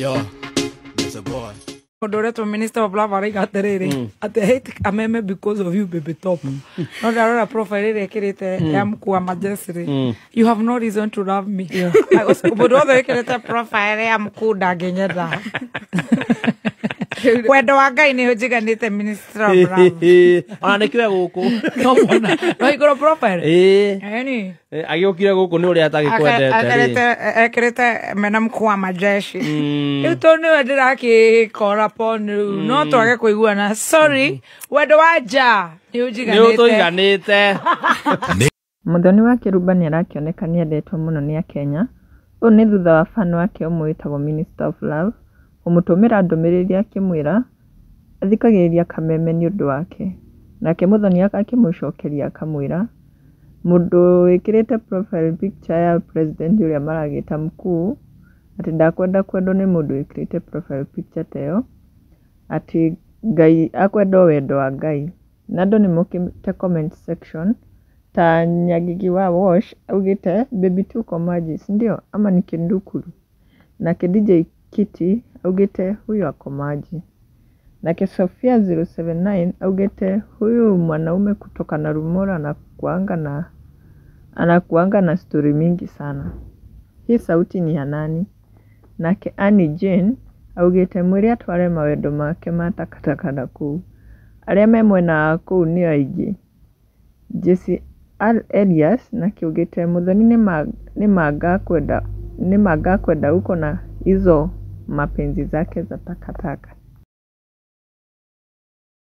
Yo, it's a boy. Mũndũ ũretwo Minister of Love araiga atĩrĩrĩ, atĩ "I hate Kameme because of you, baby top." No ndarora profile ĩrĩa ĩkĩrĩte ya mkuu wa majeshi rĩ, you have no reason to love me. Mũndũ wothe wĩkĩrĩte profile ya mkuu ndangĩnyenda. Wendo wa Ngai nĩ ũnjiganĩte, Minister of Love. Ona nĩkĩo e gũkũ. No mona no igũrũ profile. Ĩĩ. Ĩni. Agĩũkire gũkũ nĩ ũrĩa atagĩkwendete rĩ. Ekĩrĩte mena mkuu wa majeshi. Rĩu tondũ nĩwe ndĩrakĩkora pon rĩu no twage kũiguana, sorry, wendo wa nja nĩ Nĩ ũnjiganĩte. Ũtũiganĩte. Mũthoni wa Kĩrumba nĩarakĩoneka nĩendetwo mũno nĩ akenya. Ũũ nĩ thutha wa fan wake ũmwe wĩtagwo Minister of Love kũmũtũmĩra ndũmĩrĩri akĩmwĩra athikagĩrĩria Kameme nĩ ũndũ wake. Nake Mũthoni akĩmũcokeria akamwĩra mũndũ wĩkĩrĩte profile picture ya president ũrĩa maragĩta mkuu, atĩ ndakwenda kwendwo nĩ mũndũ wĩkĩrĩte profile picture ta ĩyo, atĩ Ngai akwenda o wendo wa Ngai. Na andũ nĩmokĩte comment section, ta Nyagigi wa Wash augĩte, "Baby, tuko maji, si ndio ama ni kindukulu?" Nake DJ Kitty augĩte, "Huyu ako maji." Nake Sofia 079 augĩte, "Huyu mwanaume kutoka Narumoro anakuanga na stori mingi sana. Hii sauti ni ya nani?" Nake Annie Jane augĩte, "Mwĩre atware mawendo make ma takataka na kũu. Arĩa me mwena wa kũu nĩo aingĩ." Jesse R Elias nake augĩte, "Mũthoni nĩ manga kwenda huko na hizo mapenzi zake za takataka."